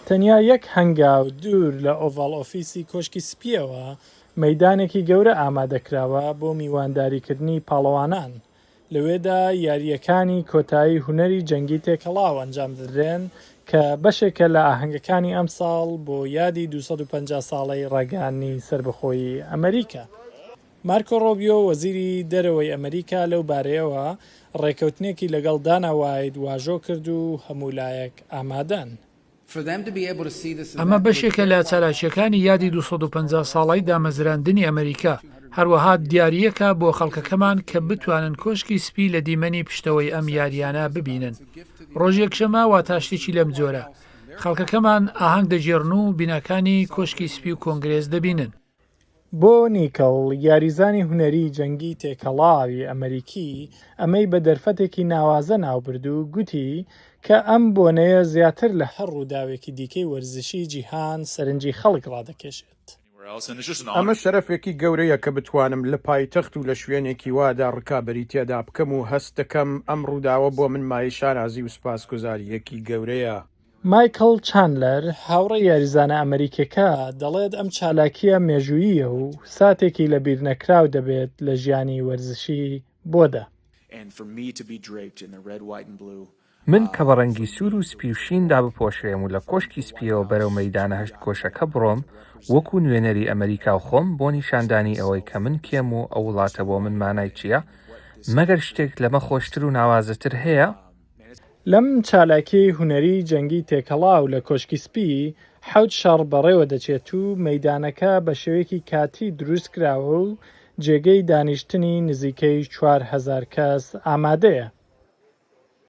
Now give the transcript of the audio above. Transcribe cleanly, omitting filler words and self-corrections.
تەنیا یەک هەنگاو دوور لە ئۆڤاڵ ئۆفیسی کۆشکی سپییەوە، مەیدانێکی گەورە ئامادەکراوە بۆ میوانداریکردنی پاڵەوانان، لەوێدا یارییەکانی کۆتایی هونەری جەنگی تێکەڵاو ئەنجامدەدرێن کە بەشێکە لە ئاهەنگەکانی ئەمساڵ بۆ یادی 250 ساڵەی ڕاگەیاندنی سەربەخۆیی ئەمریکا. مارکۆ ڕۆبیۆ، وەزیری دەرەوەی ئەمریکا لەو بارەیەوە ڕێکەوتنێکی لەگەڵ دانا وایت واژۆ کرد و هەموو لایەک ئامادەن. ئەمە بەشێکە لە چالاکییەکانی یادی 250 ساڵەی دامەزراندنی ئەمریکا، هەروەها دیارییەکە بۆ خەڵکەکەمان کە بتوانن کۆشکی سپی لە دیمەنی پشتەوەی ئەم یارییانە ببینن. ڕۆژی یەکشەممە واتە شتێکی لەم جۆرە. خەڵکەکەمان ئاهەنگ دەگێڕن و بیناکانی کۆشکی سپی و کۆنگرێس دەبینن. بۆ نیکڵ، یاریزانی هونەری جەنگی تێکەڵاوی ئەمەریکی، ئەمەی بە دەرفەتێکی ناوازە ناوبرد و گوتی کە ئەم بۆنەیە زیاتر لە هەر ڕووداوێکی دیکەی وەرزشی جیهان سەرنجی خەڵک ڕادەکێشێت. ئەمە شەرەفێکی گەورەیە کە بتوانم لە پایتەخت و لە شوێنێکی وادا ڕکابەری تێدا بکەم و هەست دەکەم ئەم ڕووداوە بۆ من مایەی شانازی و سوپاسگوزارییەکی گەورەیە. مایکڵ چاندلەر، هاوڕێی یاریزانە ئەمەریکیەکە، دەڵێت ئەم چالاکییە مێژووییە و ساتێکی لەبیرنەکراو دەبێت لە ژیانی وەرزشی بۆدا. من کە بە ڕەنگی سوور و سپی و شین دابپۆشرێم و لە کۆشکی سپییەوە بەرەو مەیدانە هەشتگۆشەکە بڕۆم وەکو نوێنەری ئەمەریکا و خۆم بۆ نیشاندانی ئەوەی کە من کێم و ئەو وڵاتە بۆ من مانای چییە، مەگەر شتێک لەمە خۆشتر و ناوازەتر هەیە؟ لەم چالاکیەی هونەری جەنگی تێکەڵاو لە کۆشکی سپی، حەوت شەڕ بەڕێوە دەچێت و مەیدانەکە بە شێوەیەکی کاتی دروست کراوە و جێگەی دانیشتنی نزیکەی 4000 کەس ئامادەیە.